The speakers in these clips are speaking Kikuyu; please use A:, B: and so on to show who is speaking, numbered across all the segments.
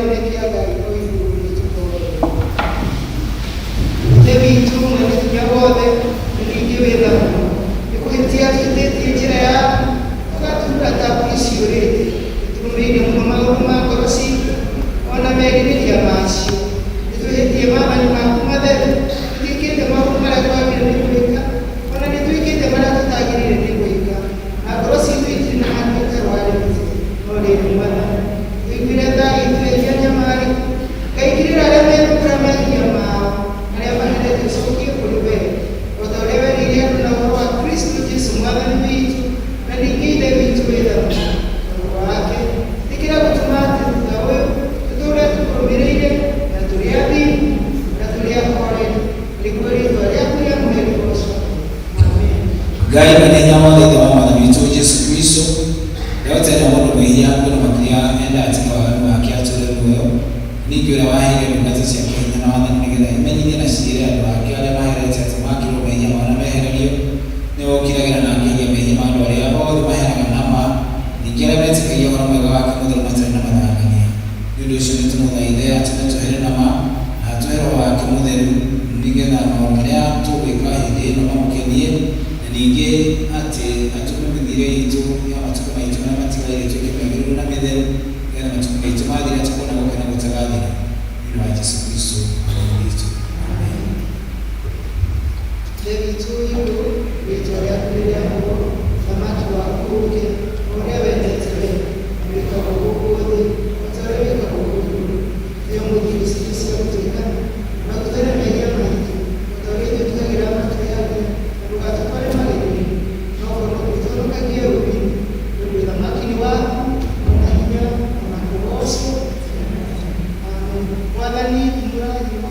A: Kĩama-inĩ kĩa Ngai o igũrũ nĩtũhoe. Ithe witũ mwene hinya wothe na ningĩ wĩ tha mũno, nĩ kũhĩtia tũhĩtĩtie njĩra yaku, tũgaturura ta mbũri ciũrĩte. Nĩtũrũmĩrĩire mũno maũndũ ma ngoro ciitũ, o na merirĩria macio. Nĩtwĩhĩtie maathani maku matheru, tũtiĩkĩte maũndũ marĩa twagĩrĩire nĩ gwĩka, o na nĩtwĩkĩte marĩa tũtagĩrĩire nĩ gwĩka, na ngoro ciitũ itirĩ na handũ itarwarĩte. No rĩrĩ, Mwathani, tũiguĩre tha ithuĩ ehia anyamarĩku. Ngai girĩra arĩa methũkũra mehia mao, arĩa maherete ũcokie kũrĩ wee, o ta ũrĩa werĩire andũ na ũhoro wa Kristo Jesu Mwathani witũ, na ningĩ Ithe witũ wĩ tha mũno. Na ũhoro wake, ĩtĩkĩra gũtũma atĩ thutha ũyũ tũtũũre tũkũrũmĩrĩire na tũrĩ athingu na tũrĩ ahoreri, nĩguo rĩĩtwa rĩaku rĩamũre rĩgoocagwo. Amen.
B: Ngai mwene hinya wothe Ithe wa Mwathani witũ Jesu Kristo, ũrĩa ũtenda mũndũ mwĩhia akue no makĩria endaga atige waganu wake atũũre muoyo, ningĩ ũrĩa waheire ndungata ciake hinya na wathani nĩgetha imenyithie na ciĩre andũ ake arĩa maherete atĩ makĩrwo mehia mao na mehererio, nĩwe ũkiragĩra na akeheria mehia ma andũ arĩa othe maheraga na ma, ningĩ arĩa metĩkagia ũhoro mwega wake mũtheru matarĩ na mathangania. Nĩ ũndũ ũcio nĩtũmũthaithe atũme tũhere na ma, na atũhe Roho wake Mũtheru, nĩgetha maũndũ marĩa tũgwĩka hĩndĩ ĩno mamũkenie, na ningĩ atĩ atũme mĩthiĩre iitũ ya matukũ maitũ marĩa matigaire ĩtuĩke mĩagĩrĩru na mĩtheru, nĩgetha matukũ maitũ mathira tũkona gũkena gũtagathira. Nĩ ũndũ wa Jesu Kristo Mwathani witũ. Amen.
A: Ithe witũ wĩ igũrũ, rĩĩtwa rĩaku nĩrĩamũrwo, ũthamaki waku ũũke, o ũrĩa wendete wee, wĩkagwo gũkũ thĩ o ta ũrĩa wĩkagwo kũu igũrũ. Tũhe ũmũthĩ irio ciitũ cia gũtũigana, na ũtũthere mehia maitũ, o ta ũrĩa ithuĩ tuohagĩra arĩa matwĩhagia, na ndũgatũtware magerio-inĩ, no ũtũhonokagie ũũru-inĩ. Nĩ ũndũ ũthamaki nĩ waku, o na hinya, o na kũgoocwo tene na tene. Amen. Mwathani amũrathime.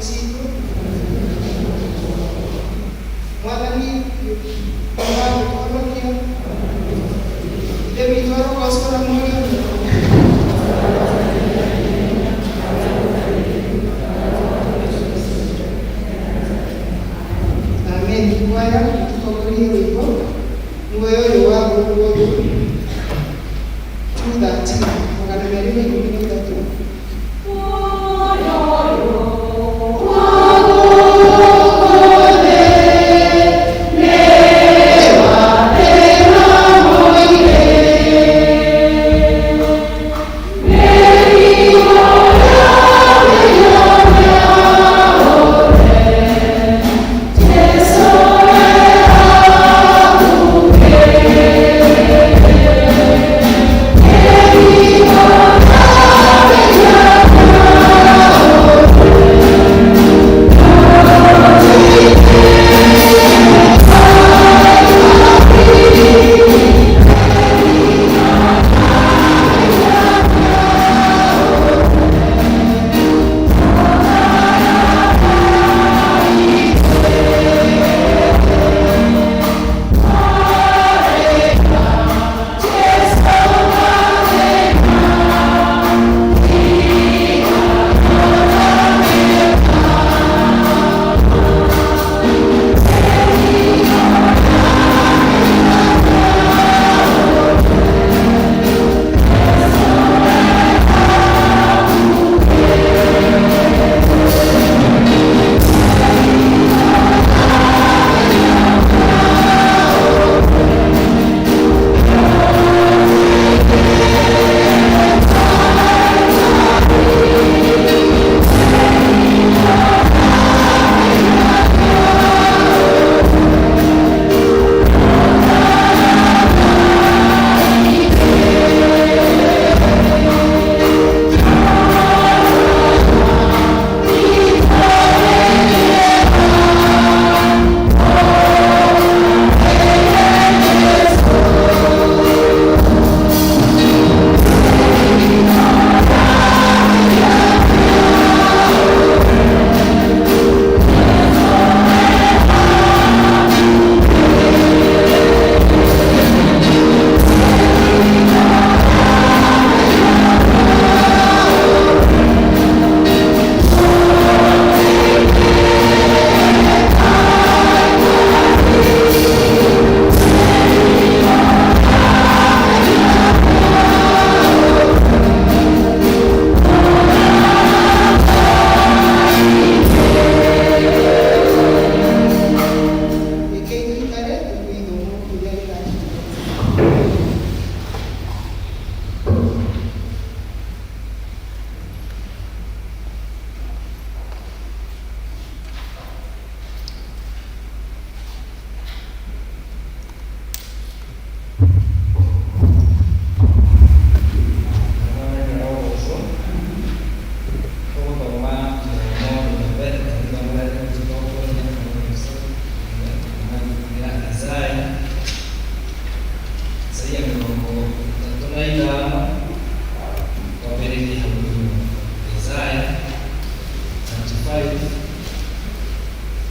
B: 35,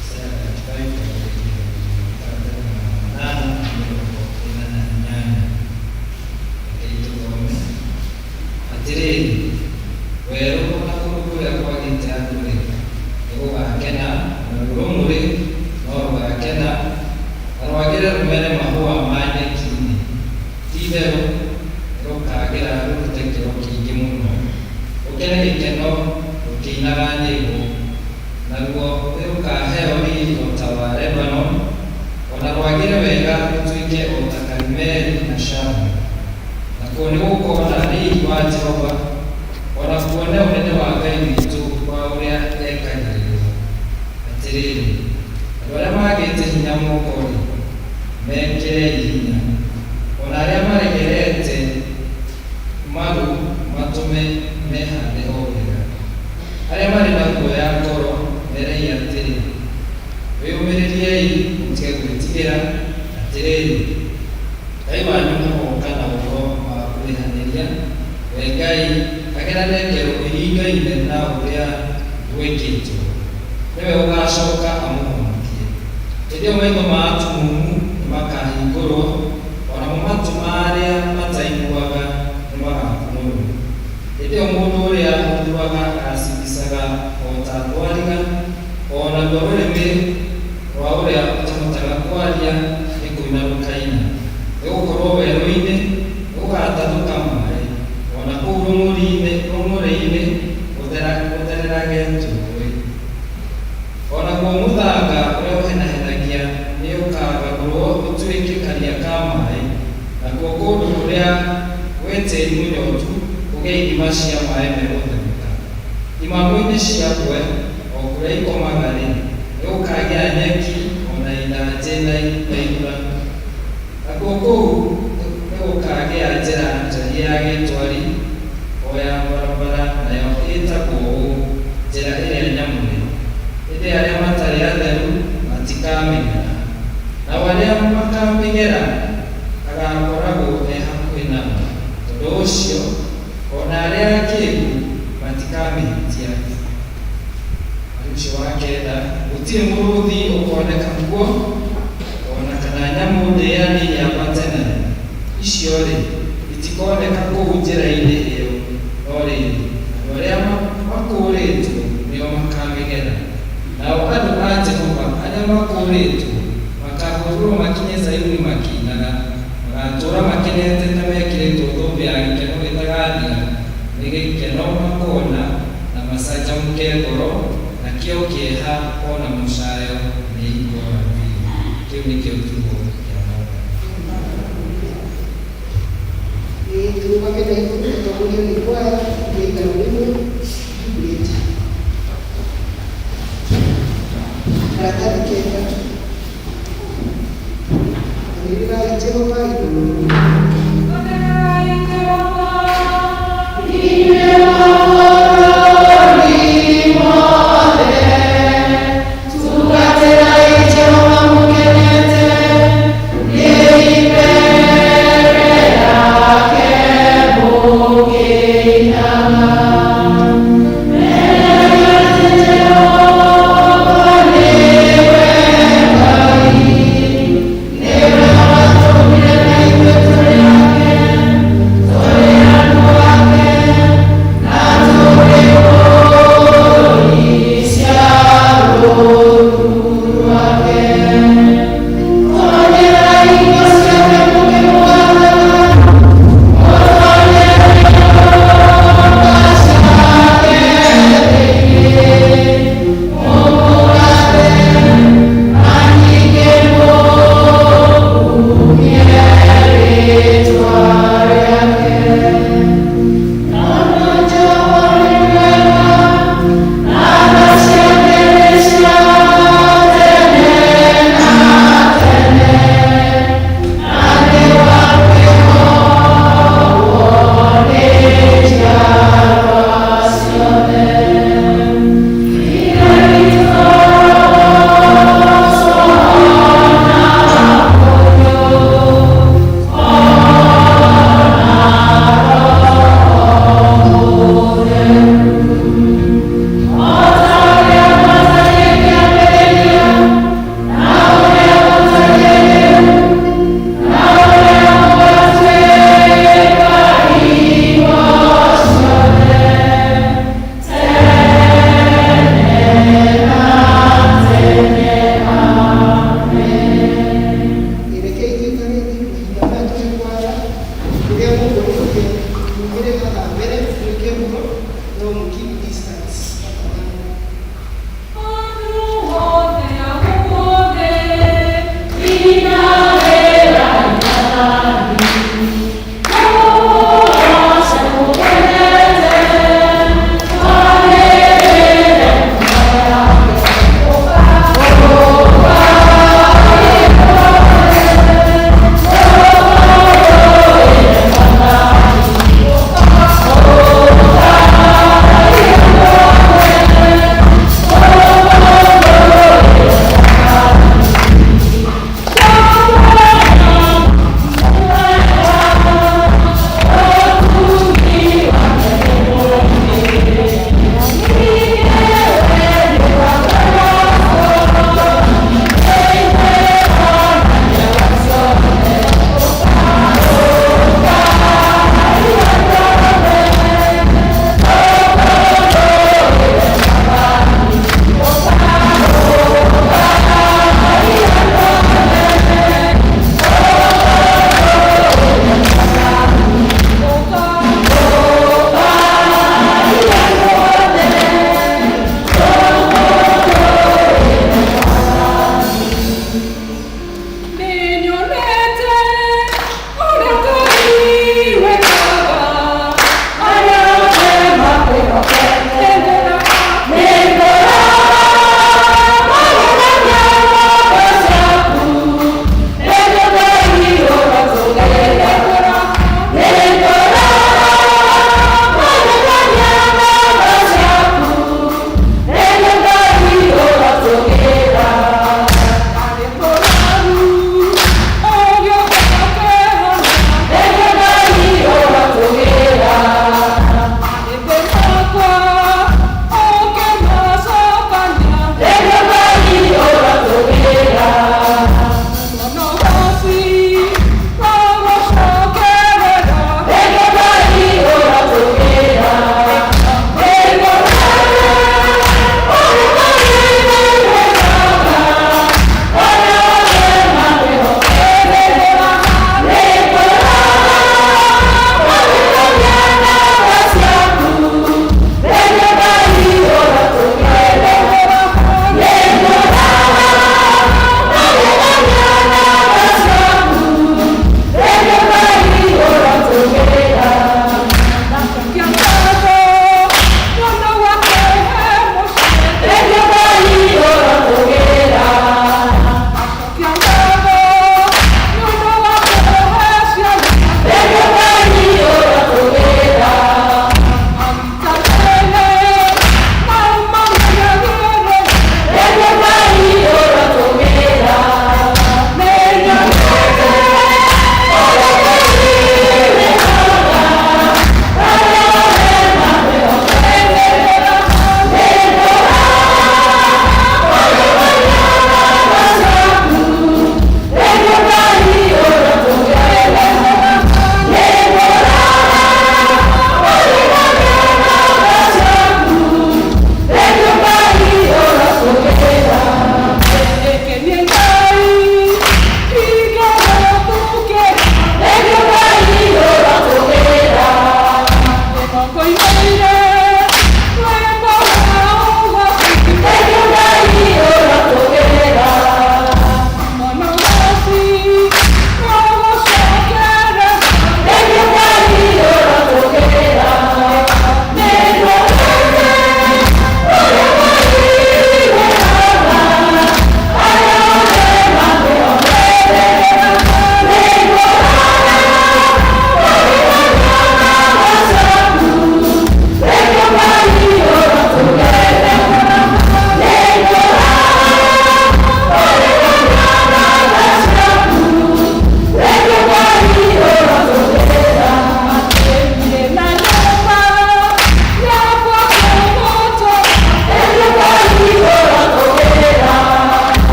B: Isaya 35 8, reke tũthome. Atĩrĩrĩ, werũ na kũndũ kũrĩa kwagĩte andũ-rĩ, nĩgũgakena, naruo rũng'ũrĩ no rũgakena, na rwagĩre rũmere mahũa ma nyeki-inĩ. Ti-itherũ nĩrũkagĩra rũrute kĩro kĩingĩ mũno, rũkene gĩkeno rũkĩinaga nyĩmbo. Naruo nĩrũkaheo riiri o ta wa Lebanoni, o na rwagĩre wega rũtuĩke o ta Karimeli na Sharoni. Nakuo nĩgũkona riiri wa Jehova, o na kuone ũnene wa Ngai witũ wa ũrĩa ekagĩrĩrwo. Atĩrĩrĩ, andũ arĩa maagĩte hinya moko-rĩ, mekĩrei hinya, o na arĩa maregerete maru matũme mehande o wega. Arĩa marĩ na guoya ngoro merei atĩrĩ, wĩyũmĩrĩriei mũtige gwĩtigĩra, atĩrĩrĩ, Ngai wanyu agoka na ũhoro wa kũrĩhanĩria, we Ngai agerane ngero iringaine na ũrĩa gwĩkĩtwo, nĩwe ũgacoka amũhonokie. Hĩndĩ ĩyo maitho ma atumumu nĩmakahingũrwo, o namo matũ ma arĩa mataiguaga nĩmagakunũrwo. Hĩndĩ ĩyo mũndũ ũrĩa ũthuaga agacigicaga o ta thwariga, o naruo rũrĩmĩ rwa ũrĩa ũtahotaga kwaria nĩ kũina rũkaina. Nĩgũkorwo werũ-inĩ nĩgũgatathũka maaĩ, o na kũu rũng'ũrĩ-inĩ gũthererage tũrũũĩ. O naguo mũthanga ũrĩa ũhenahenagia nĩũkagarũrwo ũtuĩke karia ka maaĩ, nakuo kũndũ kũrĩa gwĩ tĩĩri mũnyotu kũgĩe ithima cia maaĩ megũtherũka. Imamo-inĩ cia mbwe, o kũrĩa ikomaga-rĩ, nĩgũkagĩa nyeki o na ithanjĩ na ithura. Nakuo kũu nĩgũkagĩa njĩra njariĩ ya gĩtwari, o ya barabara, nayo ĩĩtagwo ũũ, Njĩra ĩrĩa Nyamũre. Ĩndĩ arĩa matarĩ atheru matikamĩgera, nao arĩa makamĩgera agaakoragwo e hakuhĩ nao. Tondũ ũcio, o na arĩa akĩĩgu matikamĩhĩtia. Mweri ũcio wa kenda, gũtirĩ mũrũũthi ũkooneka kuo, o na kana nyamũ ndĩani yambate nayo. Icio-rĩ, itikooneka kũu njĩra-inĩ ĩyo, no rĩrĩ, andũ arĩa makũũrĩtwo nĩo makamĩgera. Nao andũ a Jehova arĩa makũũrĩtwo makaahurũrwo makinye Zayuni makĩinaga, magatũũra makenete ta mekĩrĩtwo thũmbĩ ya gĩkeno gĩtagathira, nĩ gĩkeno makona na macanjamũke ngoro, nakĩo kĩeha o na mũcaayo nĩikoora biũ. Kĩu nĩkĩo kiugo kĩa Mwathani.
A: Ĩĩ tũrũgame na igũrũ tũtongorio nĩ kwaya ya igana rĩmwe Jubilate. Karatathi kenda. Anĩrĩrai Jehova igũrũ.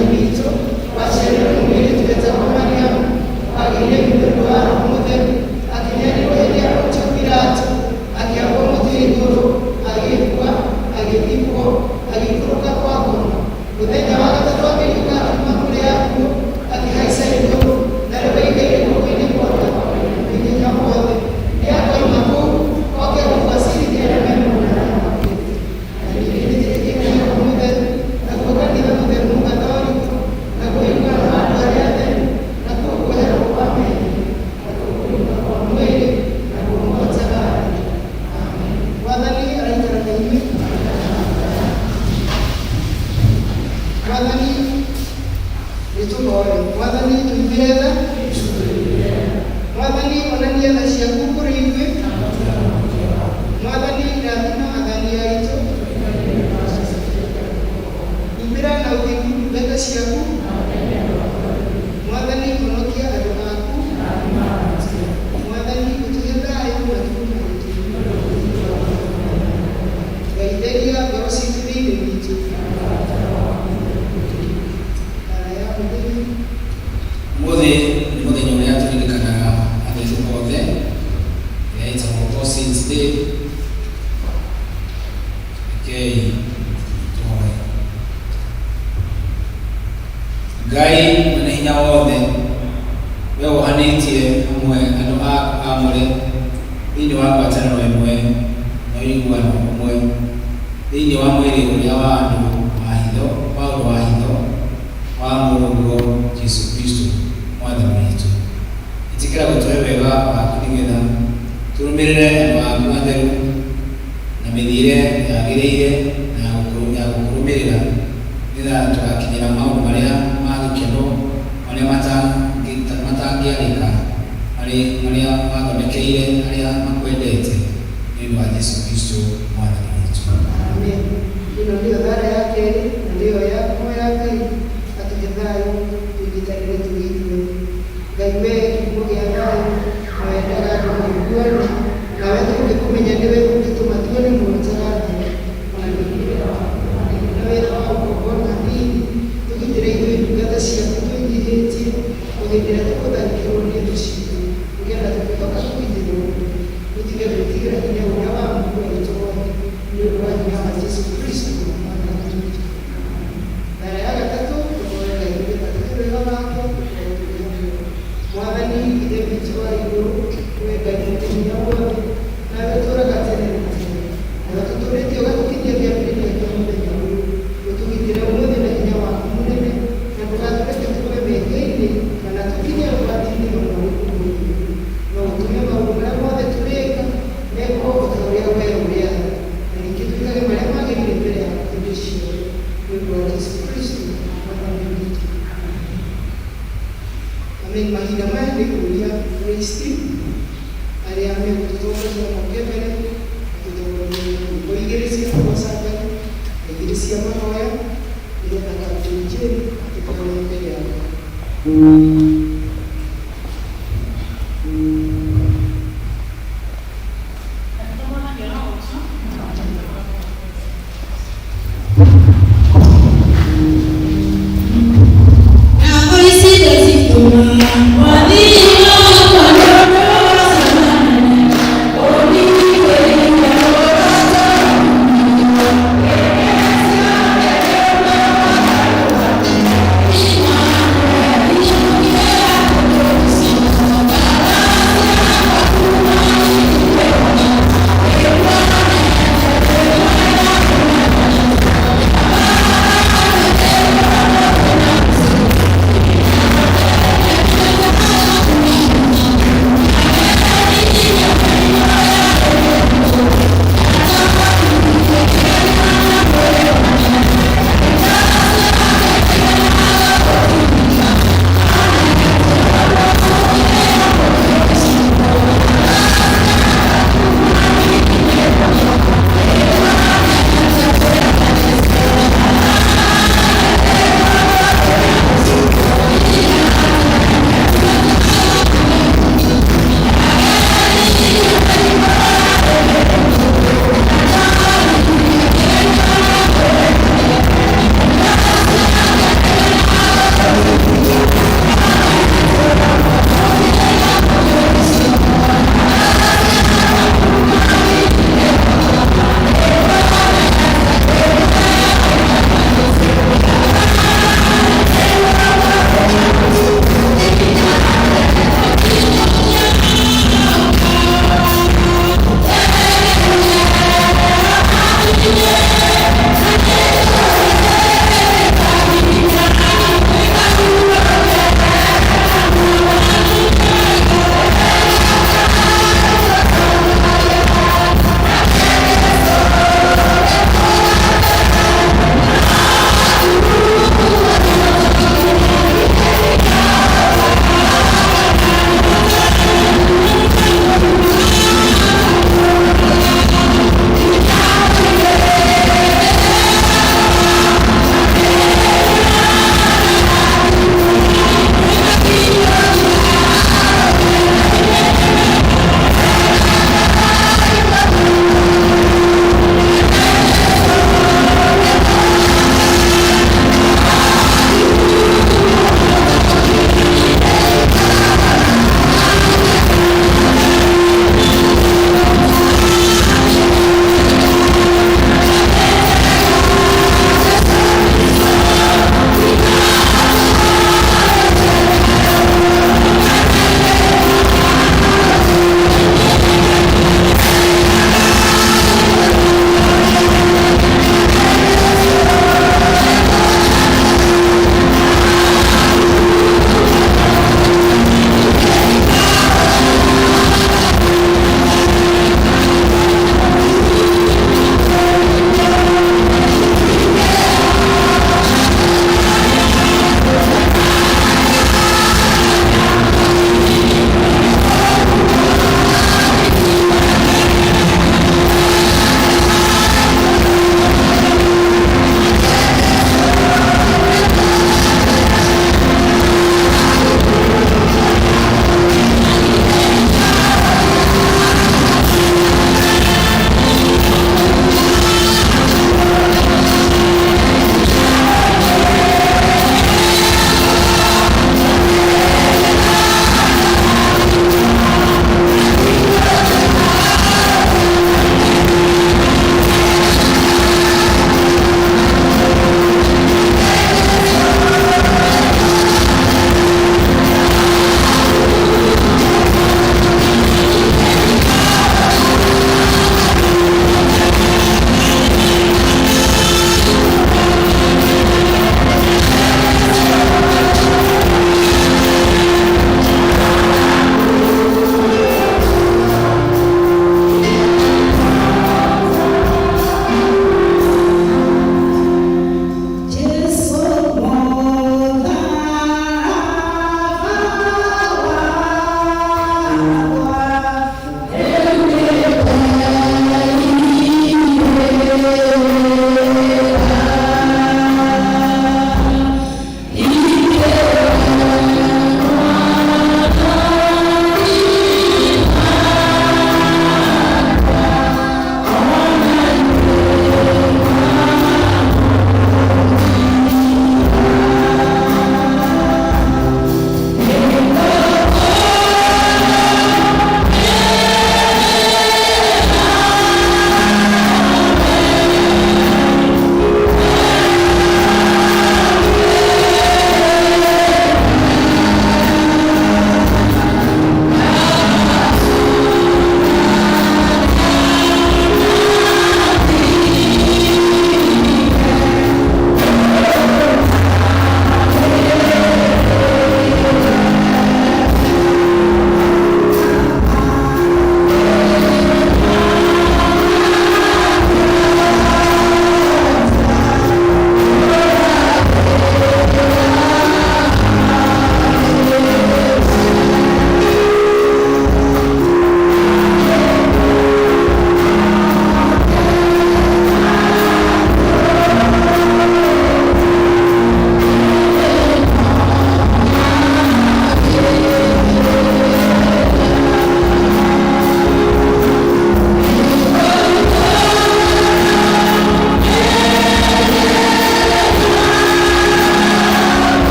A: Mwathani witũ, waciarirwo nĩ mũirĩtu wetagwo Mariamu, wagĩire nĩ ũndũ wa Roho Mũtheru, akĩnyarirwo hĩndĩ ya Pontio Pilato, akĩambwo mũtĩ igũrũ, agĩkua, agĩthikwo, agĩikũrũka kwa ngoma. Mũthenya wa gatatũ akĩriũka akiuma kũrĩ akuũ, akĩhaica igũrũ, na rĩu aikaire guoko-inĩ kwa Hinya Wothe. Nĩakoima kũu oke gũbacĩrithia arĩa me muoyo na arĩa makuĩte. Na ningĩ nĩnjĩtĩkĩtie Roho Mũtheru, naguo kanitha mũtheru Mũgathoriko, naguo ũiguano wa andũ arĩa atheru, nakuo kuoherwo kwa mehia, nakuo kũriũka kwa mwĩrĩ, naguo muoyo ũtagathira. Amen. Mwathani araikara na inyuĩ. Mwathani nĩtũhoe. Mwathani tũiguĩre tha. Mwathani onania tha ciaku kũrĩ ithuĩ. Mwathani rathima athani aitũ. Humbĩra na ũthingu ndungata ciaku. Mwathani honokia andũ aku. Mwathani ũtũhe thayũ matukũ maitũ. Ngai theria ngoro citũ thĩinĩ witũ. Thara ya mũthenya.
B: Ũmũthĩ nĩ mũthenya ũrĩa tũririkanaga atheru othe, ĩrĩa ĩtagwo All Saints Day. Rekei tũhoe. Ngai mwene hinya wothe, we wohanĩtie hamwe andũ aku aamũre thĩinĩ wa ngwatanĩro ĩmwe na ũiguano ũmwe, thĩinĩ wa mwĩrĩ ũrĩa wa ũndũ wa hitho wa ũndũ wa hitho wa Mũrũguo Jesũ Kristo Mwathani witũ. Ĩtĩkĩra gũtũhe wega waku nĩgetha tũrũmĩrĩre andũ aku atheru na mĩthiĩre yagĩrĩire na ya gũkũrũmĩrĩra, nĩgetha tũgakinyĩra maũndũ marĩa ma gĩkeno marĩa matangĩarĩka marĩa wathondekeire arĩa makwendete, nĩ ũndũ wa Jesũ Kristo Mwathani witũ.
A: Amen. Ĩno nĩyo thara ya kerĩ na nĩyo ya kũhoya Ngai atũhe thayũ tũnyitanĩre tũrĩ ithuothe. Ngai we kĩhumo gĩa thayũ na wendaga andũ maiguane, nawe tũngĩkũmenya nĩwe ũngĩtũma tuone muoyo ũtagathira. Ona ningĩ na wĩra wa ũkombo na nini, tũgitĩre ithuĩ ndungata ciaku twĩnyihĩtie o hĩndĩ ĩrĩa tũgũtharĩkĩrwo nĩ thũ citũ, nĩgetha tũngĩhoka kũgitĩrwo nĩwe, tũtige gwĩtigĩra hinya ũrĩa wa Mungu witũ wothe, nĩ ũndũ wa hinya wa Jesũ Kristo Mwathani witũ. Thara ya gatatũ tũhoe Ngai nĩgetha atũhe wega wake tũkorwo tũrĩ hamwe. Mwathani Ithe witũ wa igũrũ, we Ngai mwene hinya wothe, nawe ũtũũraga tene na tene, nawe ũtũtũũrĩtie ũgatũkinyia kĩambĩrĩria kĩa mũthenya ũyũ, ũtũgitĩre ũmũthĩ na hinya waku mũnene, na ndũgatũreke tũgwe mehia-inĩ kana tũkinye ũgwati-inĩ o na ũrĩkũ ũmũthĩ ũyũ. No ũtũme maũndũ marĩa mothe tũrĩka mekwo o ta ũrĩa wee ũrĩatha, na ningĩ twĩkage marĩa magĩrĩire mbere yaku hĩndĩ ciothe, nĩ ũndũ wa Jesũ Kristo Mwathani witũ. Amen. Amen. Mahinda maya nĩ kũria praise team arĩa megũtũtongoria moke mbere matũtongorie nyĩmbo igĩrĩ cia kũgoca Ngai na igĩrĩ cia mahoya nĩgetha Captain Jane atũtware mbere ya Ngai.
C: Thank you.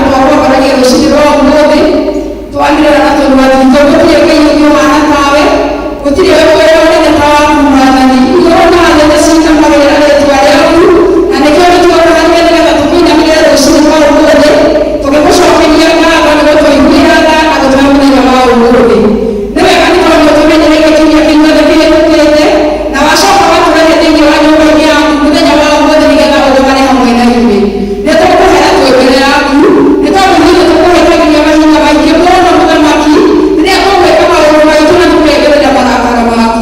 C: Twakwambaragia rũcinĩ rwa ũmũthĩ twanĩrĩra na tũnua twitũ, gũtirĩ Ngai ũngĩ ũhana tawe, gũtirĩ we mũnene ta waku Mwathani. Igũrũ na thĩ nĩcinamagĩrĩra rĩtwa rĩaku, na nĩkĩo nĩtuokanire nĩgetha tũkũinamĩrĩre rũcinĩ rwa ũmũthĩ tũgĩgũcokeria ngatho nĩ gũtũiguĩra tha na gũtũhe mũthenya wa ũmũthĩ. Nĩ wega nĩ tondũ tũmenyereire kiumia kĩu gĩothe kĩhĩtũkĩte na wacoka watũrehe thĩinĩ wa nyũmba-inĩ yaku mũthenya wa ũmũthĩ nĩgetha ũgomane hamwe na ithuĩ. Nĩ tũkũhera twĩ mbere yaku nĩ tondũ ithuĩ tũkũhĩtagĩria mahinda maingĩ mũno, Mũthamaki, rĩrĩa tũgwĩka maũndũ maitũ na tũkengerera marakara maku.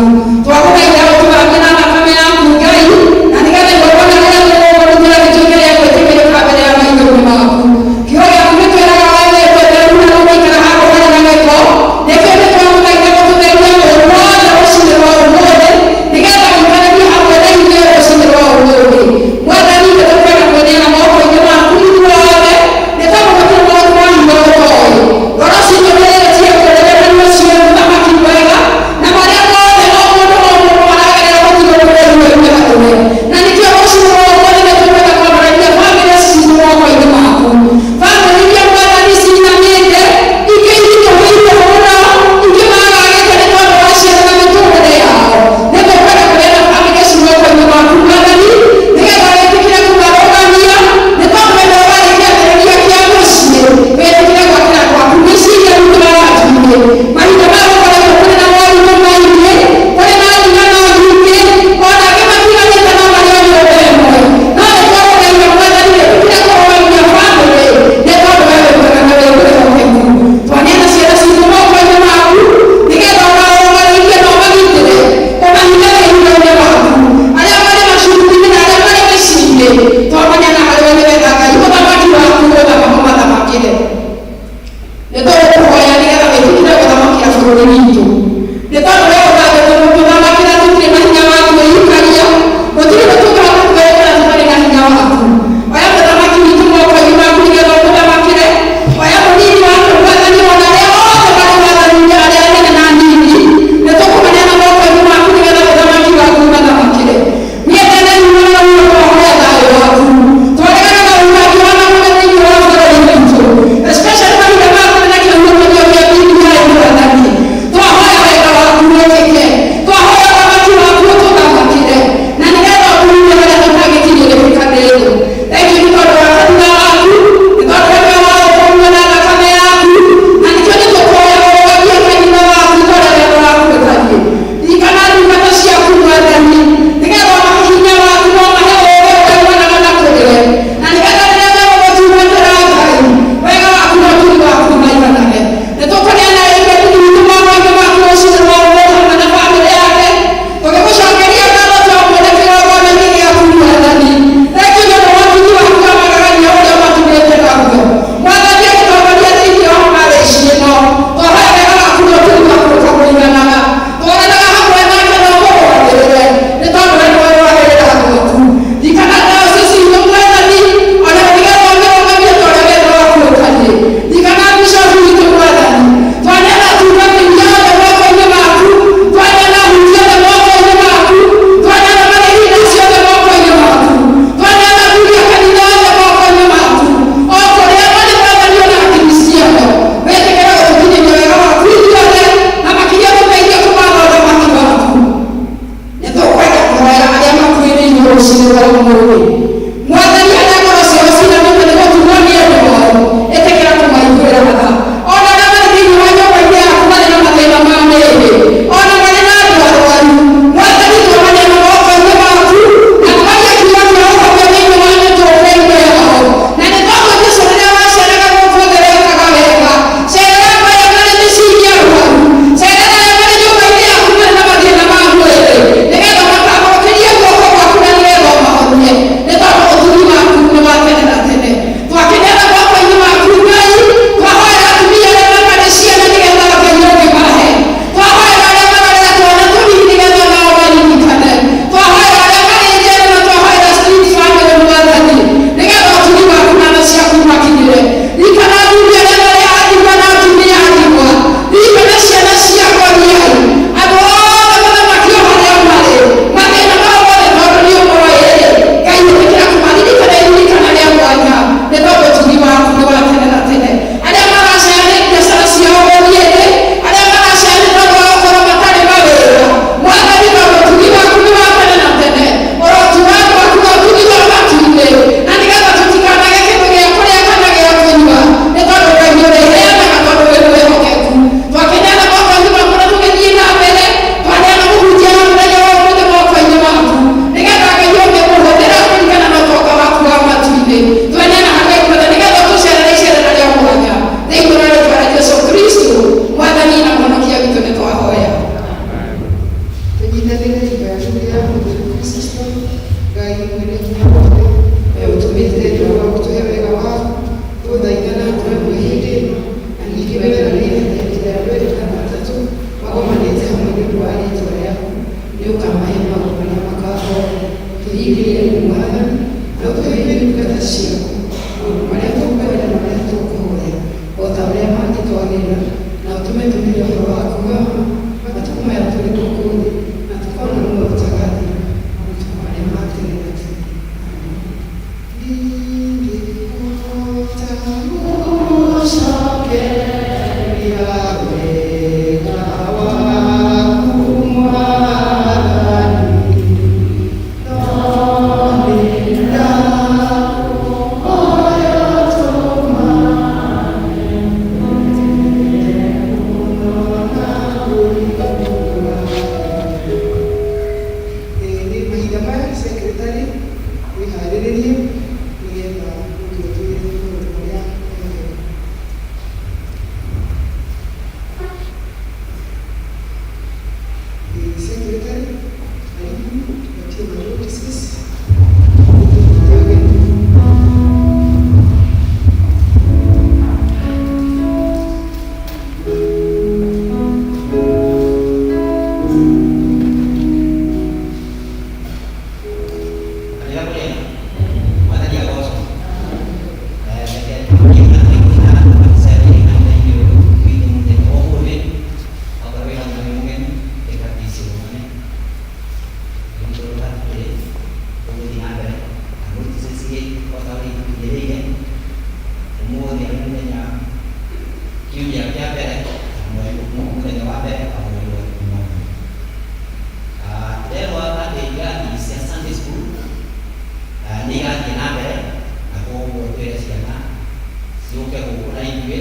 D: ithuĩ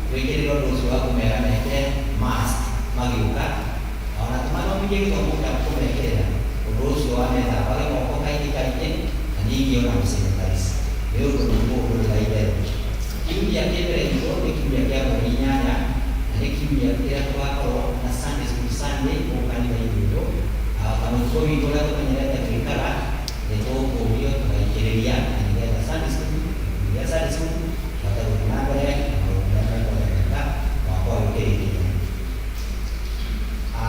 D: twĩkĩrĩre ũndũ ũcio wa kũmera mekĩre mask magĩũka ona tũmathomithie gĩthomo kĩa kũmekĩrĩra ũndũ ũcio wa methambage moko kaingĩ kaingĩ na ningĩ ona gũsanitize nĩ ũndũ tũkũhũrĩra itherũ. Kiumia kĩ mbere gitũ nĩ kiumia kĩa mweri 8 na nĩ kiumia kĩrĩa tũgakorwo na Sunday school Sunday gũkũ kanitha-inĩ ũyũ. Ta mũtugo witũ ũrĩa tũmenyerete gwĩkaga nĩ tũkũrio tũgaikĩrĩria na nĩgetha Sunday school gĩkundi gĩa Sunday school kĩhote gũthiĩ na mbere na maũndũ marĩa mekwenda gwĩka mwaka ũyũ ũkĩrĩkĩria.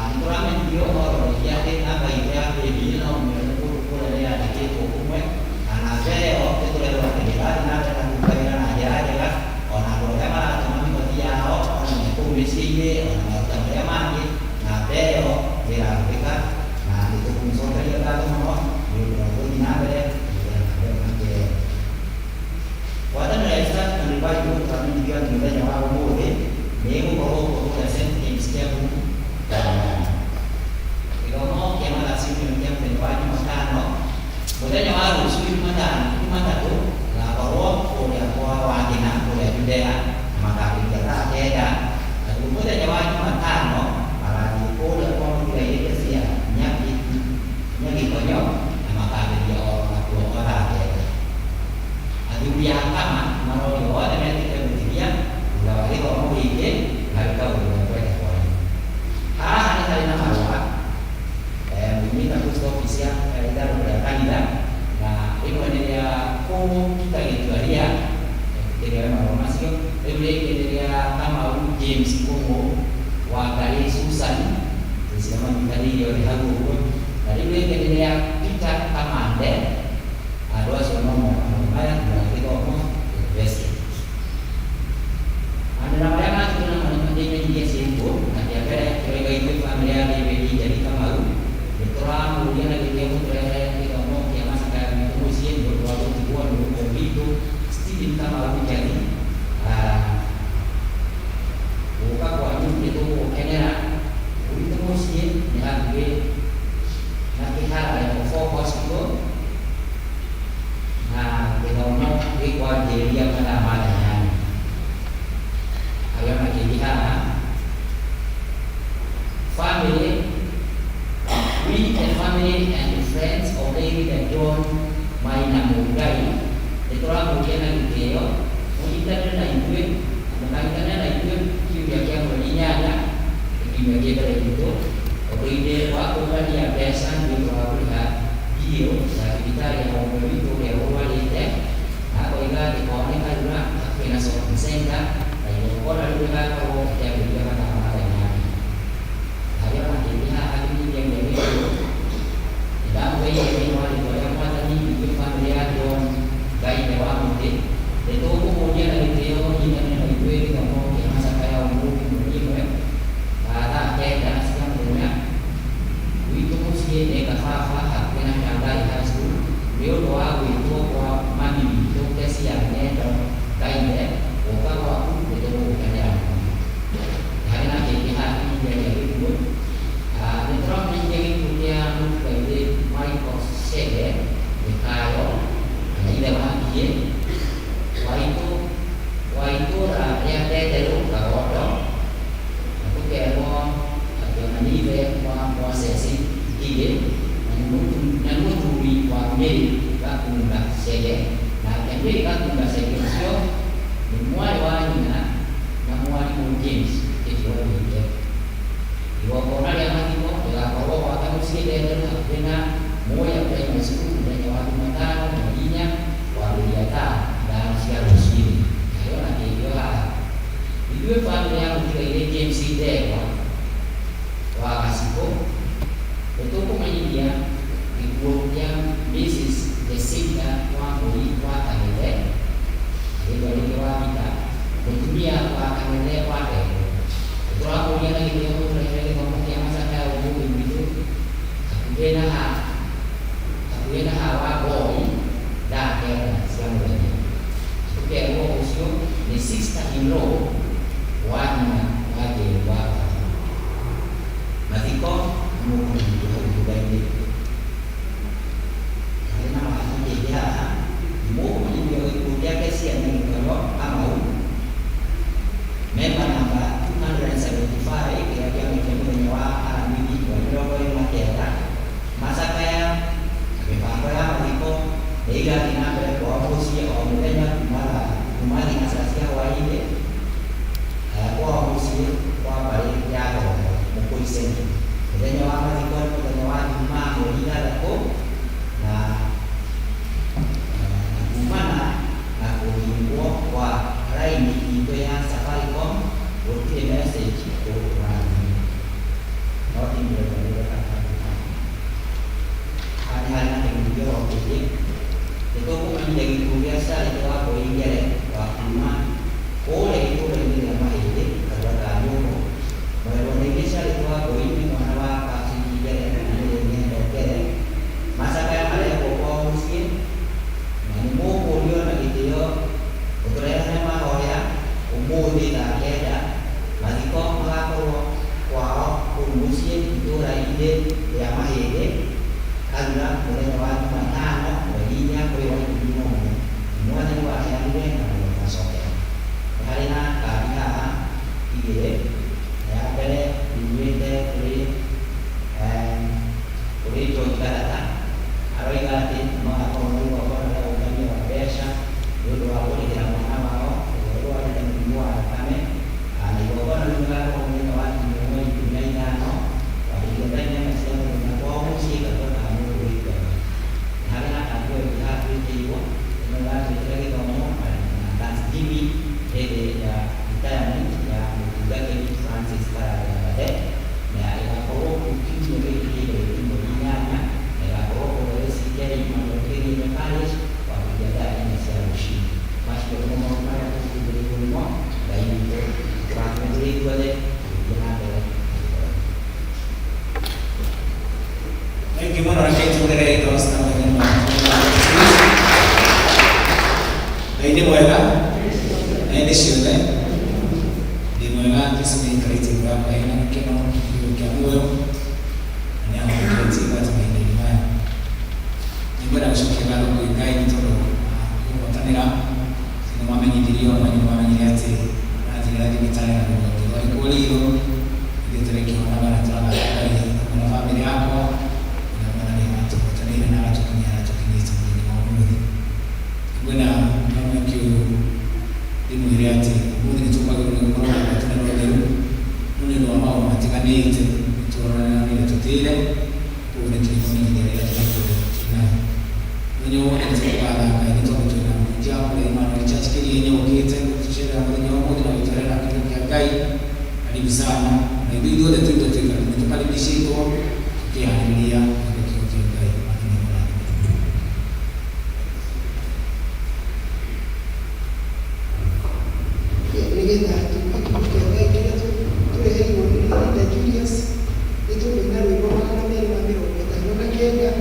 D: Nĩ tũramenyithio oro rĩngĩ atĩ namba itũ ya paybill no mũmĩone kũndũ kũrĩa nĩ yandĩkĩtwo kũmwe na namba ĩyo nĩ tũrerwo atĩ nĩ ĩrathiĩ na mbere na kũruta wĩra na njĩra njega ona andũ arĩa maratũma mĩhothi yao ona me kũu mĩciĩ-inĩ ona maruta marĩa mangĩ namba ĩyo nĩ ĩrahũthĩka na nĩ tũkũmũcokeria ngatho mũno nĩ ũndũ wa gũthiĩ na mbere kũhũthĩra namba ĩyo na njĩra ĩyo. Ngwatanĩro ya East African Revival tũramenyithio atĩ mũthenya wa ũmũthĩ nĩ ĩgũkorwo kũrĩa St James Kiambu thaa 8. Gĩthomo kĩa mathaa cia kĩa mũthenya wa Jumatano mũthenya wa rũciũ Jumatano Jumatatũ gũgakorwo kũrĩa kwa Wangĩna kũrĩa Judea na makambĩrĩria thaa 9 naguo mũthenya wa Jumatano magathiĩ kũrĩa kwa mũtigairĩ Kesia Nyagĩkonyo na makambĩrĩria oro nakuo o thaa 9. Athuri a kama marorio othe metĩkĩre gũtigia thutha wa gĩthomo gĩkĩ magĩka ũndũ mekwenda kwanyu. Haha nĩ harĩ na marũa moimĩte post office ya ithandũkũ rĩa kanitha na rĩmwe nĩ rĩa kũũ Peter Gĩtuaria kĩrĩa marũa macio rĩu rĩngĩ nĩ rĩa Kamau James Kũng'ũ wa Ngarĩ Susan ngwĩciria manyitanĩire othe hau ũguo na rĩu rĩngĩ nĩ rĩa Peter Kamande andũ acio no moka marũa maya thutha wa gĩthomo university. Maũndũ marĩa mangĩ namo nĩ imenyithia ciĩkuo na kĩa mbere kĩroiga ithuĩ bamĩrĩ ya David Njeri Kamau nĩ tũramũria na gĩtĩo mũtũrehere gĩthomo kĩa macakaya gwitũ mũciĩ nĩ ũndũ wa gũtigwo nĩ ũmwe witũ Stephen Kamau Njeri. Gũka kwanyu nĩ tũgũgũkenera gwitũ mũciĩ nĩ hakuhĩ na Kĩhara Level 4 Hospital na gĩthomo gĩkwanjĩrĩria mathaa ma thaa 8. Arĩa makĩngĩ haha family, we the family and friends of David and John Maina Mũngai nĩ tũramũria na gĩtĩo mũnyitanĩre na ithuĩ mũkanyitanĩre na ithuĩ kiumia kĩa mweri 8 kiumia kĩ mbere gitũ ũndũ-inĩ wa kũngania mbeca nĩ ũndũ wa kũrĩha bill ya thibitarĩ ya ũmwe witũ ũrĩa ũrwarĩte na akoiga atĩ kwao nĩ Karura hakuhĩ na shopping center na igongona rĩu rĩgakorwo rĩkĩambĩrĩria mathaa ma thaa 8. Harĩa makĩngĩ haha kĩmenyithia gĩa gĩkuũ nĩndamũgeithia thĩinĩ wa rĩtwa rĩa Mwathani ithuĩ bamĩrĩ ya John Ngaithe wa mũtĩ nĩ tũkũmũria na gĩtĩo mũnyitanĩre na ithuĩ gĩthomo kĩa macakaya ũmũthĩ mweri 1 thaa 9 cia mũthenya gwitũ mũciĩ nĩ Kababa hakuhĩ na Shanghai High School nĩ ũndũ wa gwĩtwo kwa mami witũ Kesia Ng'endo Ngaithe gũka gwaku nĩ tũgũgũkenera mũno. Harĩ na kĩngĩ haha kĩmenyithia gĩa gĩkuũ nĩ tũramenyithia gĩkuũ kĩa mũtigairĩ Michael Chege Gĩkayo na ithe wa Ngiĩ wa itũũra rĩa Ndenderũ Kagondo na tũkerwo atĩ ona nĩ ithe wa Moses Ngigĩ na nĩ mũthuri wa Mary Gakunda Chege nake Mary Gakunda Chege ũcio nĩ mwarĩ wa nyina na mwarimũ James Kĩtuanĩte. Igongona rĩa mathiko rĩgakorwo gwake mũciĩ Ndenderũ hakuhĩ na Muya Primary School mũthenya wa Jumatano mweri 4 kwambĩrĩria thaa 5 cia rũcinĩ. Harĩ ona kĩngĩ o haha ithuĩ bamĩrĩ ya mũtigairĩ James Ndegwa wa Gacikũ nĩ tũkũmenyithia gĩkuũ kĩa Mrs Jacinta Wambui wa Kang'ethe rĩtwa rĩngĩ wa Peter mũtumia wa Kang'ethe wa Ndegwa. Nĩ tũramũria na gĩtĩo mũtũrehere gĩthomo kĩa macakaya ũmũthĩ gwitũ hakuhĩ na ha wa Boy thaa 9 cia mũthenya. Tũkerwo ũcio nĩ sister in law wa nyina wa Jane wa Baba. Mathiko nĩmũkũmenyithio hau thutha-inĩ. Harĩ na mawatho kĩngĩ haha nĩmũkũmenyithio gĩkuũ gĩa Kesia Nyagĩkonyo Kamau Ũmũthĩ thaa 9. Mathiko magakorwo kwao kũu mũciĩ itũũra-inĩ rĩa Mahĩndĩ, Karura, mũthenya wa Jumatano mweri 4 mweri wa 11. Mwathani waheanire na mũgacokera. Nĩ harĩ na kandi haha igĩrĩ. Ya mbere yumĩte kũrĩ George Karata, aroiga atĩ magakorwo na igongona rĩa ũngania wa mbeca nĩ ũndũ wa kũrĩhĩra mwana wao ũrĩa ũrwarĩte mũrimũ wa thakame, na igongona rĩu rĩgakorwo mũthenya wa Kiumia mweri 15 kwambĩrĩria thaa 8 cia mũthenya kwao mũciĩ Gatwa ka Mũndũ Gĩkũyũ. Nĩ harĩ na kandi ĩyo ĩngĩ haha twĩkĩirwo, ĩno ĩratwĩkĩra gĩthomo na thanksgiving hĩndĩ ya retirement ya mũtungatĩri Francis Karanja Gathe, na ĩgakorwo kũu kiumia gĩkĩ kĩa tarĩki mweri 8, na ĩgakorwo kũrĩa ACK Emmanuel Kĩrĩnya Parish kwambĩrĩria thaa 4 cia rũcinĩ. Macio nĩmo maũndũ marĩa tũbundithĩtwo nĩmo. Ngai witũ atũrathime tũrĩ ithuothe tũgĩthiĩ na mbere na gĩthomo.
B: Thank you mũno, reke tũrĩre thoughts na mũthenya wa Ngai nĩ mwega na hĩndĩ ciothe. Ndĩ mwega. Jesu nĩ aikarĩtie ngoro yakwa ĩna gĩkeno kĩo kĩa muoyo na nĩ ahonoketie gwata mahinda-inĩ maya. Nĩngwenda gũcokia ngatho kwĩ Ngai nĩ tondũ kũgwatanĩra nĩ mwamenyithirio, mwanyu nĩ mwamenyire atĩ aranjĩrĩra thibitarĩ na ngĩthondekwo ritho ithuĩ tũrĩkĩhonaga na tũragatha Ngai hamwe na bamĩrĩ yakwa na Mwathani atũhotanĩire na agatũkinyia harĩa tũkinyĩte mũthenya wa ũmũthĩ. Ngwenda na mweke ũyũ ndĩmwĩre atĩ ũmũthĩ nĩ tũkwagĩrĩirwo nĩ gũkorwo na ngwatanĩro theru, no nĩ ũndũ wa maũndũ matiganĩte nĩ tũroranire tũtĩre, koguo nĩ tũrĩmũmenyithia rĩrĩa tũgakorwo twĩ nayo. Mũthenya wa ũmũthĩ nĩ tũkũgatha Ngai nĩ tondũ twĩna mũhunjia kũrĩa Emmanuel Church Kĩrienye ũkĩte gũtũcerera mũthenya wa ũmũthĩ na gũtũrehera kiugo kĩa Ngai. Karibu sana na ithuĩ ithuothe twĩtwo twĩ nĩ tũkaribicĩtwo tũkĩharĩrĩria kũigua kiugo kĩa Ngai. Mwathani akũrathime.
A: Nĩgetha tũigue kiugo kĩa Ngai kĩrĩa tũreheirwo nĩ Linda Julius, nĩ tũkũina rwĩmbo 259,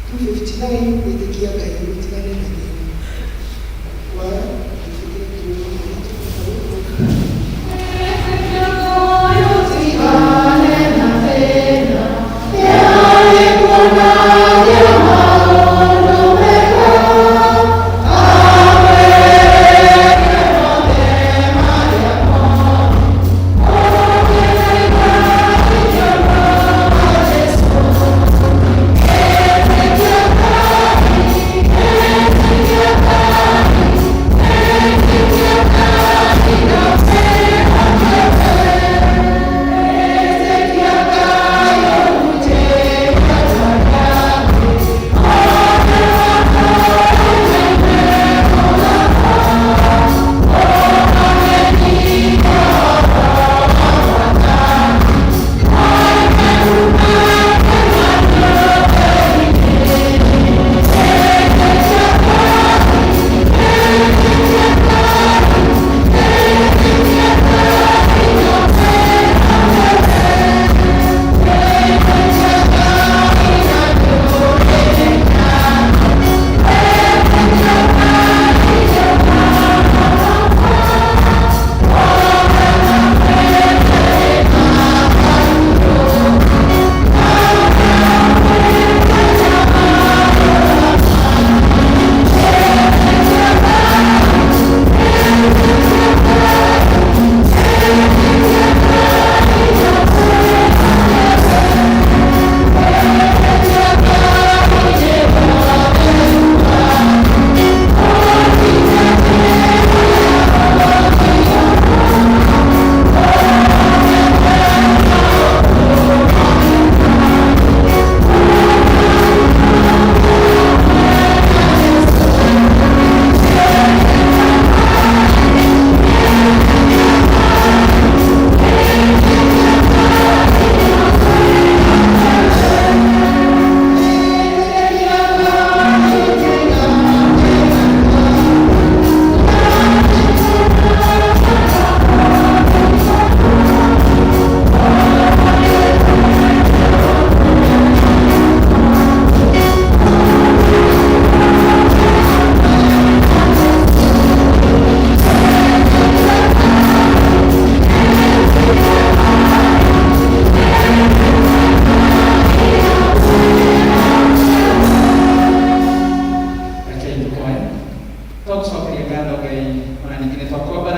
A: 259, gwĩtĩkia Ngai gũtigane na thĩna. Wa
C: Tigane na thĩna.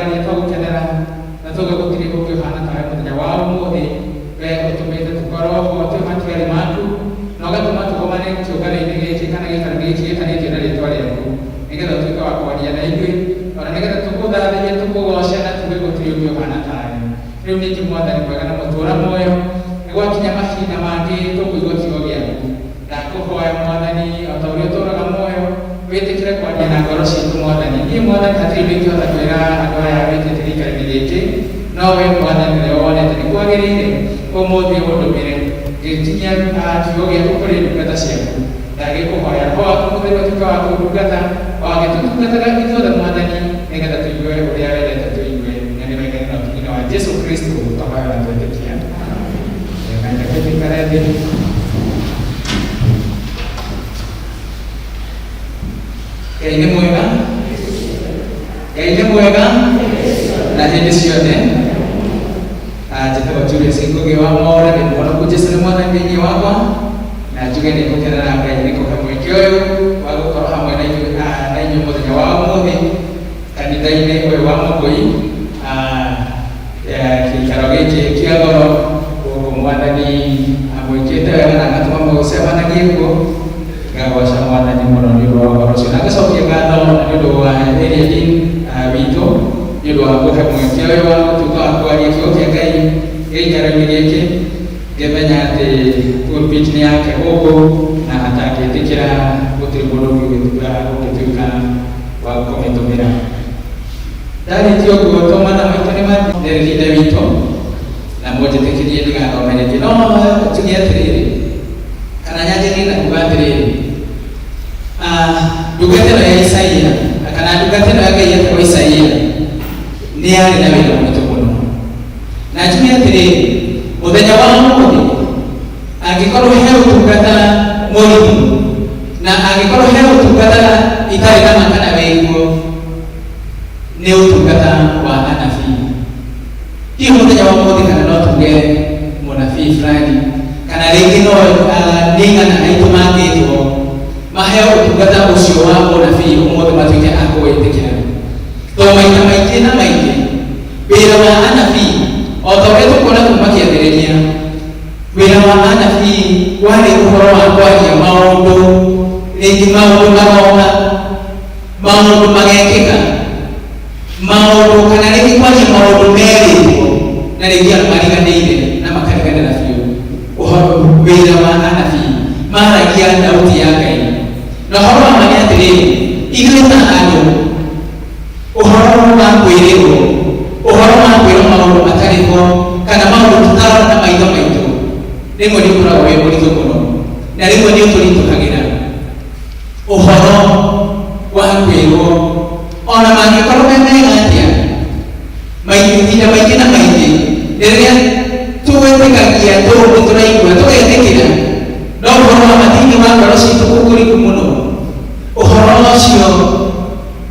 E: Twagũthathaiya, twagũkenera na tuga gũtirĩ ũngĩ ũhana tawe mũthenya wa ũmũthĩ. We ũtũmĩte tũkorwo ho twĩ matigari maku na ũgatũma tũgomane kĩũngano-inĩ gĩkĩ kana gĩikaro gĩkĩ gĩtanĩtio na rĩtwa rĩaku, nĩgetha ũtuĩke wa kwaria na ithuĩ, ona nĩgetha tũkũthathaiye, tũkũgoce na tuge gũtirĩ ũngĩ ũhana tawe. Rĩu ningĩ Mwathani mwega na mũtũũra muoyo, nĩ gwakinya mahinda mangĩ tũkũigua kiugo gĩaku. Ndakũhoya Mwathani, o ta ũrĩa ũtũũraga muoyo, wĩtĩkĩre kwaria na ngoro citũ Mwathani. Niĩ Mwathani hatirĩ ũndũ ingĩhota kwĩra andũ aya wĩtĩte gĩikaro-inĩ gĩkĩ, no we Mwathani ũrĩa wonete nĩ kwagĩrĩire ũmũthĩ ũndũmĩre ngĩkinyia kiugo gĩaku kũrĩ ndungata ciaku. Ndagĩkũhoya Roho waku Mũtheru ũtuĩke wa kũndungata, o agĩtũtungataga ithuothe Mwathani, nĩgetha tũigue ũrĩa wendete tũigue, na nĩ wega na ũtugi wa Jesu Kristo twahoya na twetĩkia. Amen. Reke tũikare thĩ. Ngai nĩ mwega, Ngai nĩ mwega na hĩndĩ ciothe. Njĩtagwo Julius Ngũgĩ wa Mwaũra, ndĩ mũhonoku, Jesu nĩ Mwathani thĩinĩ wakwa, na njuge nĩ ngũkenera Ngai nĩ kũhe mweke ũyũ wa gũkorwo hamwe na inyuĩ, na inyuĩ mũthenya wa ũmũthĩ kanitha-inĩ ũyũ wa Mũkũi, gĩikaro gĩkĩ kĩa goro gũkũ Mwathani amwĩkĩte wega na agatũma mũcemanagie kuo. Ngagoca Mwathani mũno nĩ ũndũ wa ũhoro ũcio, na ngacokia ngatho na nĩ ũndũ wa area dean witũ nĩ ũndũ wa kũhe mweke ũyũ wa gũtuĩka wa kwaria kiugo kĩa Ngai gĩikaro-inĩ gĩkĩ, ngĩmenya atĩ pulpit nĩ yake gũkũ na atangĩtĩkĩra gũtirĩ mũndũ ũngĩ ũngĩtuĩka wa kũmĩtũmĩra. Ndarĩkia ũguo, to mathaa maitũ nĩ mathiĩ nĩ rĩrinde witũ na mũnjĩtĩkĩrie ndigathome rĩngĩ, no njuge atĩrĩrĩ kana nyanjĩrĩrie na kuga atĩrĩrĩ, ndungata ĩno ya Isaia kana ndungata ĩno ya Ngai yetagwo Isaia nĩ yarĩ na wĩra mũritũ mũno. Na njuge atĩrĩrĩ, mũthenya wa ũmũthĩ angĩkorwo he ũtungata mũritũ na angĩkorwo he ũtungata itarĩ na ma kana wĩguo, nĩ ũtungata wa anabii. Hihi mũthenya wa ũmũthĩ kana no tuge mũnabii fulani kana rĩngĩ no nĩ aigana aitũ mangĩtwo maheo ũtungata ũcio wa ũnabii ũmũthĩ matuĩke a kũwĩtĩkĩra? To maita maingĩ na maingĩ wĩra wa anabii, o ta ũrĩa tũkuona kuma kĩambĩrĩria, wĩra wa anabii warĩ ũhoro wa kwaria maũndũ, rĩngĩ maũndũ maroka, maũndũ magekĩka, maũndũ kana rĩngĩ kwaria maũndũ merĩtwo na rĩngĩ andũ mariganĩire na makariganĩra biũ. Ũhoro wĩra wa anabii maragia thauti ya Ngai. Na ũhoro wa ma nĩ atĩrĩrĩ, ithuĩ ta andũ, ũhoro wa kwĩrĩrwo, ũhoro wa kwĩrwo maũndũ matarĩ ho kana maũndũ tũtarona na maitho maitũ, rĩmwe nĩ ũkoragwo wĩ mũritũ mũno na rĩmwe nĩ ũtũritũhagĩra. Ũhoro wa kwĩrwo ona mangĩkorwo me mega atĩa, mahinda maingĩ na maingĩ rĩrĩa tũgwĩtĩkagia tũndũ tũraigua tũgetĩkĩra, no ũhoro wa ma thĩinĩ wa ngoro citũ kũu kũriku mũno, ũhoro ũcio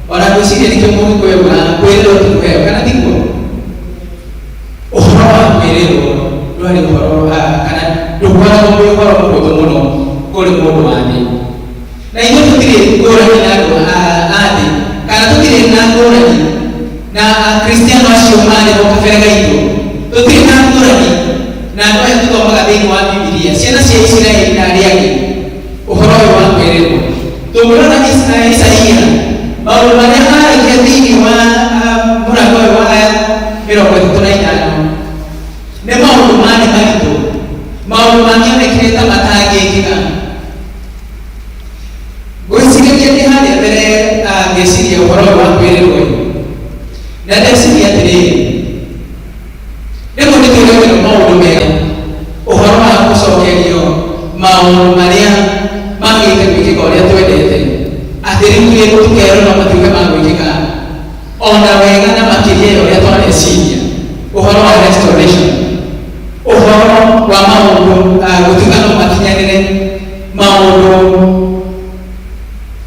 E: ona ngwĩciria nĩkĩo mũgĩkũyũ augaga kwĩrĩrwo ti kũheo, kana tiguo? Ũhoro wa kwĩrĩrwo ndwarĩ ũhoro, kana ndũkoragwo wĩ ũhoro mũhũthũ mũno kũrĩ mũndũ wa thĩ. Na ithuĩ tũtirĩ ngũrani na andũ a thĩ, kana tũtirĩ na ngũrani na Akristiano acio marĩ ho kabere gaitũ. Tũtirĩ na ngũrani na andũ aya tũthomaga thĩinĩ wa Bibilia, ciana cia Isiraeli na arĩa angĩ. Ũhoro ũyũ wa kwĩrĩrwo, tũngĩrora Isaia, maũndũ marĩa aragia thĩinĩ wa mũrango ũyũ wa 35 nĩ maũndũ marĩ maritũ, maũndũ mangĩonekire ta matangĩkĩka. Ngwĩcirĩria ndĩ harĩa mbere, ngĩciria ũhoro ũyũ wa kwĩrĩrwo, na ndeciria atĩrĩrĩ, rĩmwe nĩ twĩragĩrwo maũndũ mega, ũhoro wa gũcokerio maũndũ marĩa magĩte gwĩkĩka ũrĩa twendete, atĩ rĩu tũkerwo no matuĩke ma gwĩkĩka ona wega na makĩria ya ũrĩa twareciria. Ũhoro wa restoration, ũhoro wa maũndũ gũtuĩka no makinyanĩre, maũndũ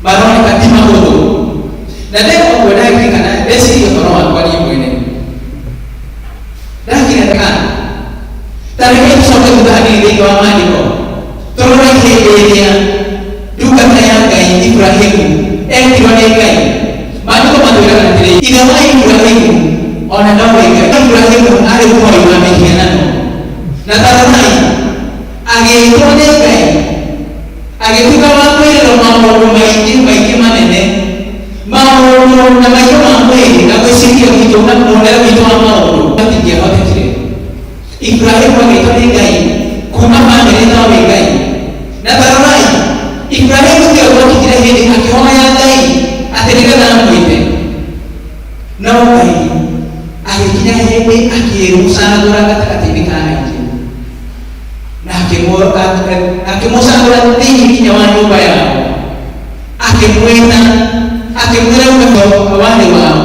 E: maroneka ti mahũthũ. Na ndeka ũguo ndaririkana, ndeciria ũhoro wakwa niĩ mwene, ndakira ta reke tũcoke thutha hanini thĩinĩ wa maandĩko, tũrore hĩndĩ ĩrĩa ndungata ya Ngai Ibrahimu etirwo nĩ Ngai. Maandĩko Maandĩko matwĩraga atĩrĩ, ithe wa Iburahĩmu ona nowe Ngai. Iburahĩmu arĩ mũhoi wa mĩhianano, na ta rorai, agĩĩtwo nĩ Ngai, agĩtuĩka wa kwĩrĩrwo maũndũ maingĩ maingĩ manene, maũndũ na maitho ma mwĩrĩ na gwĩciria gwitũ na muonere witũ wa maũndũ matingĩahotekire. Iburahĩmu agĩĩtwo nĩ Ngai kuma bamĩrĩ ĩtoĩ Ngai, na ta rorai, Iburahĩmu tiwe gwakinyire hĩndĩ akĩhoya Ngai atĩ nĩgetha amwĩte, no Ngai agĩkinya hĩndĩ akĩmũcagũra gatagatĩ-inĩ ka aingĩ, na akĩmũcagũra thĩinĩ nginya wa nyũmba yao, akĩmwĩta, akĩmwĩra ume warĩ wao.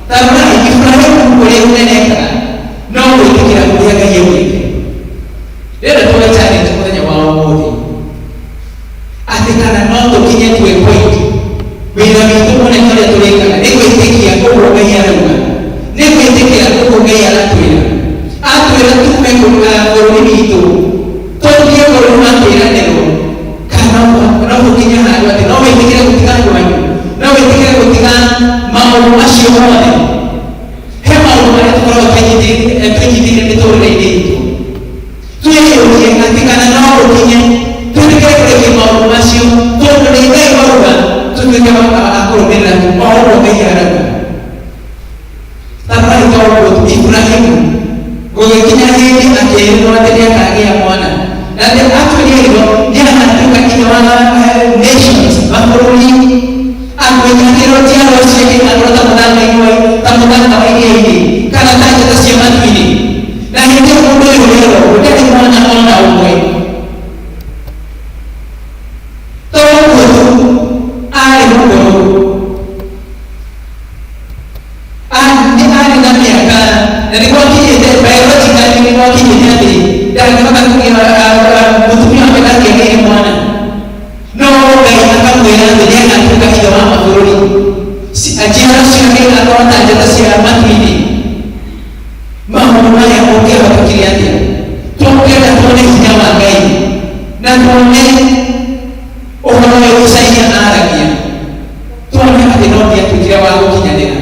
E: Ta rorai, Iburahĩmu ũrĩa mũnene ekaga no gwĩtĩkĩra ũrĩa Ngai augĩte. Rĩrĩa tũrĩ challenge mũthenya wa ũmũthĩ atĩ kana no tũkinye to a point wĩra witũ mũnene ũrĩa tũrĩkaga nĩ gwĩtĩkia ũguo Ngai arauga, nĩ gwĩtĩkĩra ũguo Ngai aratwĩra. Atwĩra tume bũrũri witũ tũthiĩ bũrũri wa kĩĩranĩro, kana no tũkinye handũ atĩ no wĩtĩkĩre gũtiga andũ anyu, no wĩtĩkĩre gũtiga maũndũ macio mothe. He maũndũ marĩa tũkoragwo twĩnyitĩrĩire mĩtũrĩre-inĩ itũ, twĩyũrie atĩ kana no ũkinye twĩtĩkĩre kũrekia maũndũ macio, tondũ nĩ Ngai wauga tũtuĩke a kũrũmĩrĩra o ũguo Ngai arauga. Ta rorai to ũguo tu, Iburahĩmu gũgĩkinya hĩndĩ akĩĩrwo atĩ nĩakagĩa mwana, na atĩ actually erirwo nĩagatuĩka ithe wa nations, mabũrũri, akĩrwo njiarwa ciake igakorwo ta mũthanga-inĩ wa ta mũthanga wa iria-inĩ kana ta njata cia matu-inĩ. Na hĩndĩ ĩyo mũndũ ũyũ werwo ndarĩ mwana ona ũmwe. To ũguo tu, arĩ mũkũrũ, arĩ na mĩaka, na nĩ gwakinyĩte biologically, nĩ gwakinyĩte atĩ ndangĩhota kũgĩa, mũtumia wake ndangĩagĩire mwana, no Ngai akamwĩra atĩ nĩagatuĩka ithe wa mabũrũri, njiaro ciake igakorwo ta njata cia matu-inĩ. Maũndũ maya ũngĩahotekire atĩa? Tũngĩenda tuone hinya wa Ngai na tuone ũhoro ũyũ Isaia aragia, tuone atĩ no nginya tuĩkire wa gũkinyanĩra,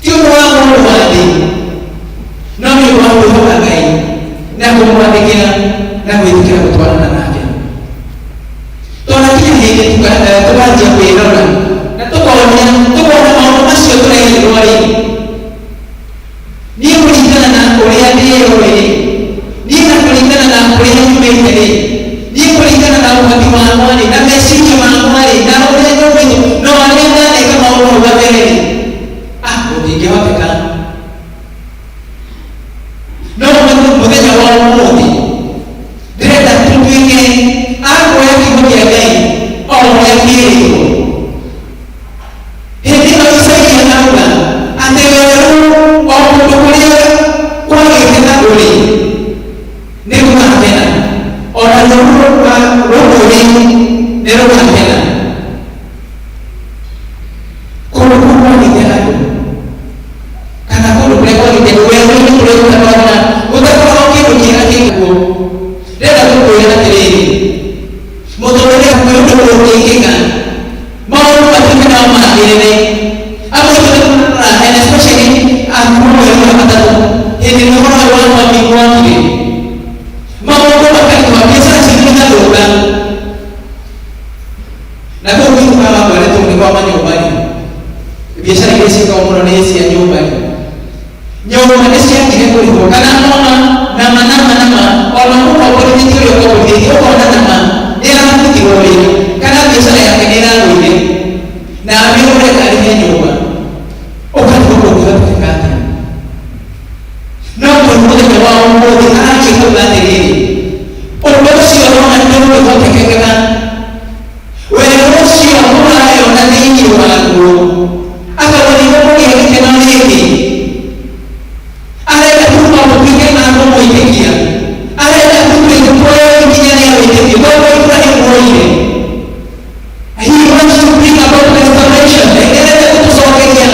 E: ti ũndũ wa mũndũ wa thĩ, no nĩ ũndũ wa kwĩhoka Ngai na kũmwathĩkĩra na gwĩtĩkĩra gũtwarana nake. Twanakinya hĩndĩ tũkanjia kwĩrora na tũkona maũndũ macio tũrerirwo rĩ, niĩ kũringana na ũrĩa ndĩyũĩ rĩ, niĩ na kũringana na kũrĩa nyumĩte rĩ, niĩ kũringana na ũhoti wakwa rĩ, na meciria makwa rĩ, na ũrĩa nyũmbĩtwo, no arĩa ndaneka maũndũ hau kabere rĩ, gũtingĩhoteka. No mũthenya wa ũmũthĩ ndĩrenda tũtuĩke a kuoya kiugo kĩa Ngai o ũrĩa kĩrĩtwo. Hĩndĩ ĩyo Isaia auga atĩ werũ o kũndũ kũrĩa kwagĩte andũ rĩ, nĩ gũgakena, ona rũrũ rũkũrĩ nĩ rũgakena. Kũndũ kũu kwagĩte andũ kana kũndũ kũrĩa kwagĩte werũ-inĩ, kũrĩa gũtakoragwo na gũtakoragwo kĩndũ kĩega kĩkuo, ndĩrenda gũkwĩra atĩrĩrĩ, mũtũrĩre kwĩ ũndũ ũngĩkĩka maũndũ matuĩke no magĩrĩre. Amwe aitũ nĩ tũrarora, and especially akuuma mweri wa gatatũ, hĩndĩ ĩrĩa ũhoro ũyũ wa mwaki mwokire, maũndũ makaritũha, biacara citũ igathũka, na kũu gwitũ kwa tondũ nĩ kwa manyũmba-rĩ, biacara iria ciĩkagwo mũno nĩ cia nyũmba-rĩ, nyũmba nĩ ciagire kũrĩhwo, kana ona nama nama nama ona ũkomborithĩtie, ũrĩa ũkomborithĩtie ũkona nama nĩ arabutirwo wĩra kana biacara yake nĩ ĩragũire, na we ũrenda arĩhe nyũmba, ũkatigwo kũngĩhotekeka atĩa? No Ngai mũthenya wa ũmũthĩ aranjia kuga atĩrĩrĩ, ũndũ ũcio ũrona ndũngĩhotekeka, werũ ũcio ũrayona thĩinĩ waguo akauga nĩguo mũgĩe gĩkeno rĩngĩ. Arenda tu o tũtuĩke a kũmwĩtĩkia, arenda tu tuoe ikinya rĩa wĩtĩkio toguo Iburahĩmu oire. He wants to bring about restoration. Arenda gũtũcokeria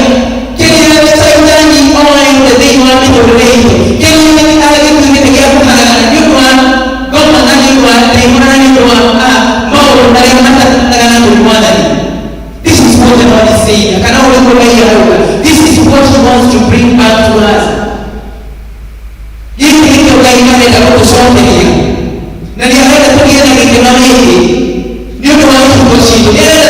E: kĩrĩa Caitani oete thĩinĩ wa mĩtũrĩre itũ, kĩrĩa gĩtuĩkĩte gĩa kũharagana nĩ ũndũ wa ngoma na nĩ ũndũ wa ndaimono na nĩ ũndũ wa maũndũ marĩa matatanaga na kũrĩ Mwathani. This is what the Lord is saying. Citũ nĩ arenda.